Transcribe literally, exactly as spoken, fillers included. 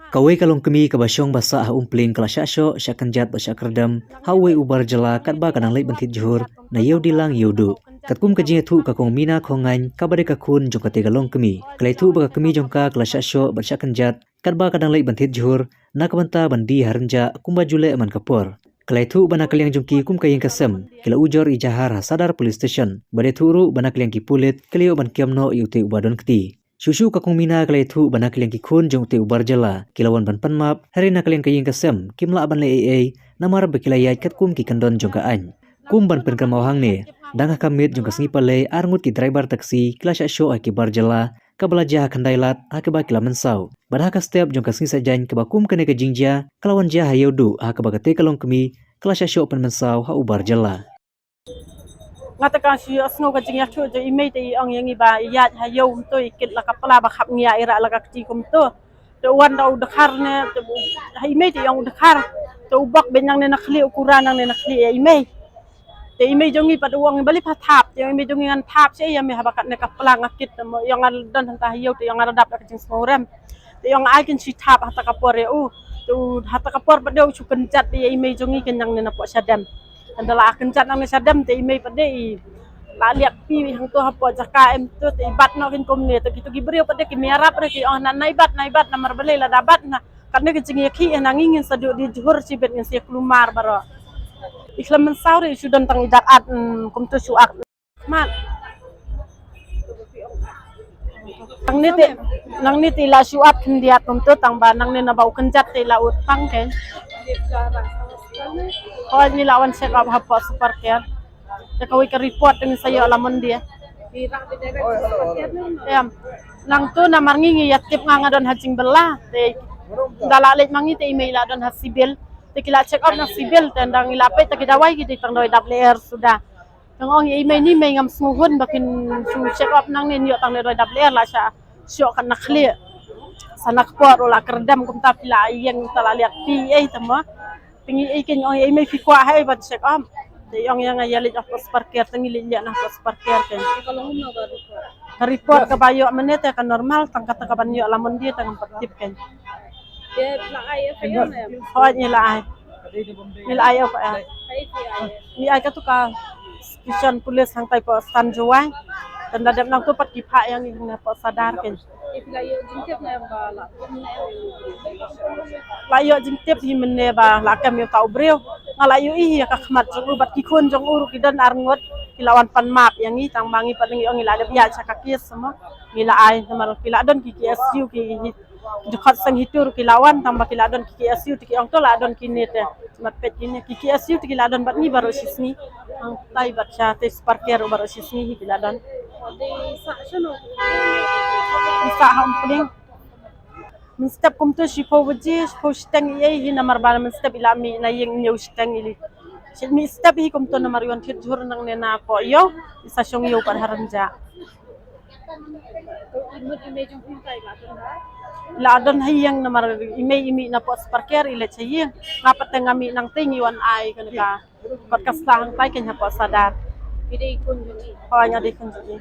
Kawei ka longkmie kaba shong ba sah ha Umpling ka la shah shoh, shah kynjat bad shah kyrdem ha uwei u bar jylla katba ka dang leit ban thied jhur na Ïewdilang Ïewduh. Katkum ka jingïathuh ka Kong Mina Khongaiñ kaba dei ka khun jong katei ka longkmie. Ka la ïathuh ba ka kmie jong ka ka la shah shoh bad shah kynjat katba ka dang leit ban thied jhur na ka bynta ban die ha rynjah kumba ju leh man ka por. Ka la ïathuh ba na ka liang jong ki kum ka ïing ka sem ki la ujor ijahar ha Sadar Police Station, bad ïathuh ruh ba na ka liang ki pulit ki la ïoh ban kem noh ïa utei uba don kti. Shuh shuh ka Kong Mina ka la ïathuh ba na ka liang ki khun jong utei u bar jylla ki la wan ban pan map, hynrei na ka liang ka ïing ka sem kim lah ban leh ei ei namar ba ki la ïaid katkum ki kyndon jong ka aiñ. Kum ban pynkynmaw hangne, dang ha ka miet jong ka sngi Palei, ar ngut ki driver taxi ki la shah shoh ha ki bar jylla kaba la jia ha Khyndailad ha kaba ki la mynsaw. Bad ha ka step jong ka sngi Saitjaiñ kaba kum kane ka jingjia ka la wan jia ha Ïewduh ha kaba katei ka longkmie ka la shah shoh pynmynsaw ha u bar jylla. Nga te ka shu ïohsngew ka jingïathuh jong i mei te i ong ïa ngi ba i ïaid ha ïew kumto, i kit la ka pla ba khap ngi ïa i rah la ka kti kumto. Te u wan da u dkhar ne, te u, ha i mei te i ong u dkhar. Te u bok beit nangne na khlieh, u kura nangne na khlieh ïa i mei. Te i mei jong ngi pat u ong ba lip ha thap, te i mei jong ngi ngan thap sha ïa me haba katne ka pla nga kit, te mo ïa nga don hangta ha ïew te ïa nga la dap da ka jingsngewrem. Te ïa nga ai kin shu thap hata ka por ïa u. Te u hata ka por pat de u shu kynjat ïa i mei jong ngi kin nangne na poh shadem. Te da la kynjat nangne shadem te i mei pat de i la liak pi hangto hapoh jaka em to te i bat noh kin kumne te kito ki briew pat de ki miarap re ki ong na nai bat, nai bat namar balei lada bat na katne ki jingïakhih na ngi ngin sa duh die jhur shibit ngin sa ïa kulmar baroh. I khlem mynsaw re i shu don tang i dak at, mm, kumto shu ak. Mat. Nangne te, nangne te i la shu at khyndiat kumto tang ba nangne naba u kynjat te i la ut pang ke. Hooid ngi la wan check up hapoh super care. Te kawei ka report te ngin sa ïoh la Monday. Em. Nangto namar ngi ngi ïa tip nga nga don ha jingbylla. Te da la leit ma ngi te i mei i la don ha civil. Te ki la check up na civil te nda ngi la peit te ki dawai ki dei tang dawai dap lyer suda. Te nga ong ïa i mei ni mei ngam sngewhun ba kin shu check up nangne, ïoh tang dawai dap lyer la sha shoh kat na khlieh. Sa na ka por u la kyrdem kumta phi la ïeng ta la liak phi ei te mo. Te ngi ei kin ong ïa i mei phi kwah ha ei ban check up. Te i ong ïa nga ïa leit hapoh super care te ngi leit ïa na hapoh super care te. Ka report kaba ïoh mynne te ka normal tang kata kaban ïoh la Monday te ngam pat tip kein. Hooid ngi la ai. Ngi la ai F I R. Ngi ai katu ka station police hangtai poh San Jowai. Te nda dep nangto pat ki phah ïa ngi hangne poh Sadar kein. La ïoh jingtip hi mynne ba la kem ïa uta u briew. Nga la ïohi hi ïa ka khmat jong u bad ki khun jong u ruh ki don ar ngut. Ki la wan pan map ïa ngi tang ba ngi pat ngi ong ngi la dep ïaid sha ka case mo. Ngi la ai namar ki la don ki KSU ki hi, ki dkhot seng hi tur ki la wan tang ba ki la don ki KSU te ki ong to la don kine te. Mat peit kine ki KSU te ki la don bad ngi baroh shisngi. Hangtai bad sha te super care ruh baroh shisngi hi ki la don. Ngi sah ha Umpling. Mynstep kumto shiphew baje, shiphew shiteng ei ei hi namar ba mynstep i la mih na ïing hynñiew shiteng i leit. Shi mih step hi kumto namar i wan thied jhur nangne na poh ïew, i sa shong ïew pat ha rynjah. I la don ha ïing namar i mei i mih na poh super care i leit ha ïing. Nga pat te nga mih nangtei ngi wan ai kane ka. Pat ka sla hangtai kein hapoh Sadar. Hooid nga dei khun jong i.